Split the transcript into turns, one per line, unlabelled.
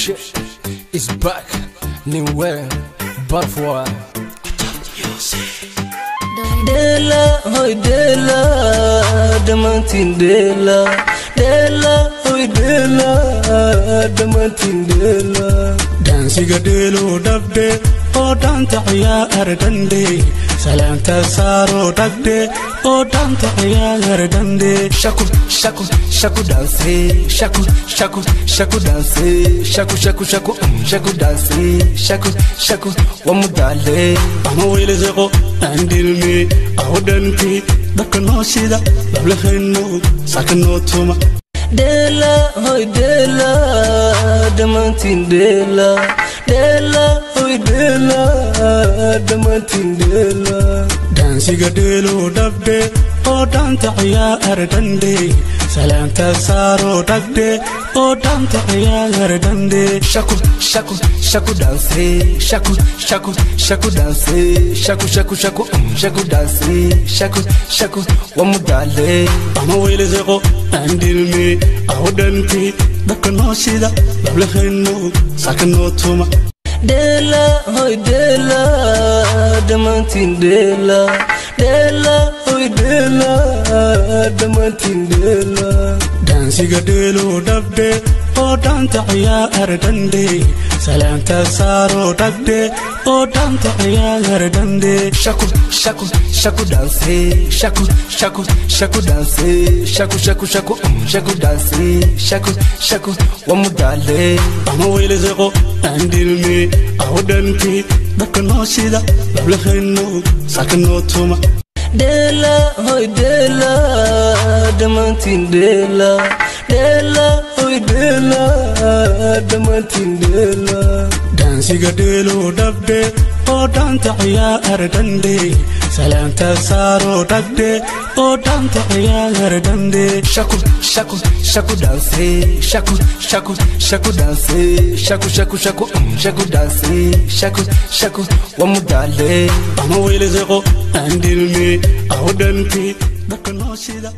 Shit is back. New butterfly.
Dela hoy dela damantin dela dela hoy dela damantin dela
dansiga delo dabde oo danta ciyaar dande salaanta saaro dagde oo danta ciyaar dande
shaku shaku shaku dance shaku shaku shaku dance shaku shaku shaku shaku dance shaku shaku wamudale
ama weelzeqo andilmi awdanti dakno sida bablahayno sakno tuma
dela hoy dela damantin dela dela hoy dela damantin dela
dansiga delo dabde oo danta ciyaar dande salaanta saaro dagde oo danta ciyaar dande
shaku shaku shaku dance shaku shaku shaku dance shaku shaku shaku shaku dance shaku shaku wamudale
ama weelzeqo andilmi awdanti dakno sida bablahayno sakno tuma
dela hoy dela damantin dela dela hoy dela damantin dela
dansiga delo dabde oo danta ciyaar dande salaanta saaro dagde oo danta ciyaar dande
shaku shaku shaku dance shaku shaku shaku dance shaku shaku shaku shaku dance shaku shaku wamudale
ama weelzeqo andilmi awdanti dakno sida bablahayno sakno tuma
dela hoy dela damantin dela dela hoy dela damantin dela
dansiga delo dabde oo danta ciyaar dande salaanta saaro dagde oo danta ciyaar dande
shaku shaku shaku dance shaku shaku shaku dance shaku shaku shaku shaku dance shaku shaku wamudale
ama weelzeqo andilmi awdanti dakno sida.